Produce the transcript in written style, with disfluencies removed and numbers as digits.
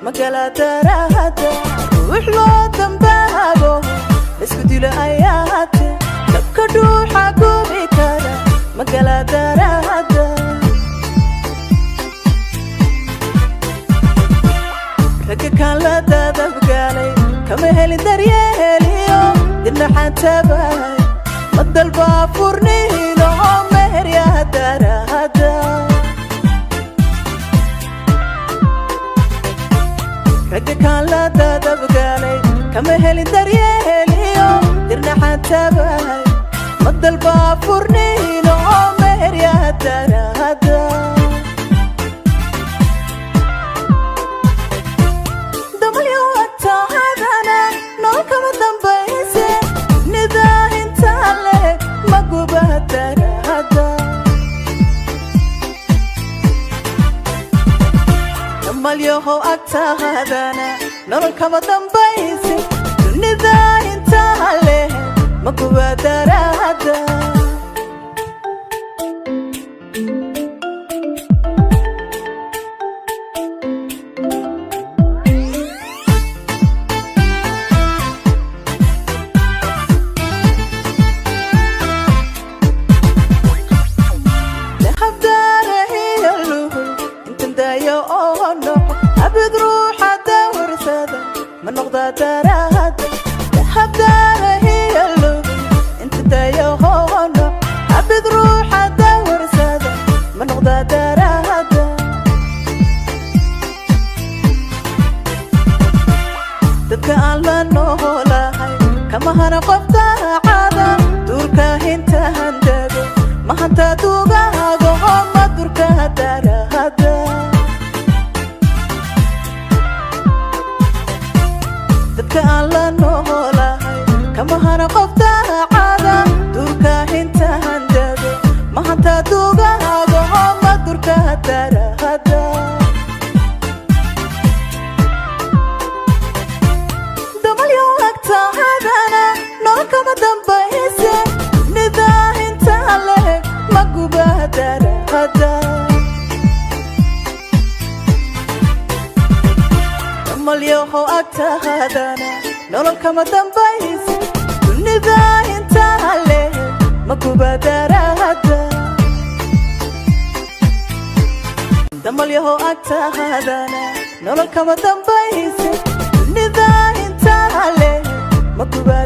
Magala darahada ruux loo dambaabo isku dilo ayaate dabka dhuuxa gubi kara magala darahada. Ragga kaan la dadabgalay kama helin daryeeliyo dinaxaan tabahay ma dalba furniino meheryaha darahada. Ragga kaan la dadabgalay kama helin daryeeliyo dirnaxaan tabahay ma dalba furniino meheryaha darahada. Damalyo agtaadana nolol kama dambayse nidaahinta leh maguba darahada. Damalyahow agtaadana nolol kama dambayse dunida intaa leh maguba darahada. Habdaarahiyo luhul intan daayo oo noqo abid ruuxa dawarsada ma noqda darahada. Habdaarahiyo luhul intan daayo oo noqo abid ruuxa dawarsada ma noqda darahada. Dadka aan la noolahay kama hana qof daacada duurka hinta handado mahanta dugahago ma durka darahada. Dadka aan la noolahay kama hana qof daacada duurka hinta handado mahanta dugahago ma durka darahada. Damalyo agtaadana nolol kama dambayse nidaahinta leh maguba darahada. Damalyahow agtaadana nolol kama dambayse dunida intaa leh maguba darahada. Damalyahow agtaadana nolol kama dambayse dunida intaa leh maguba.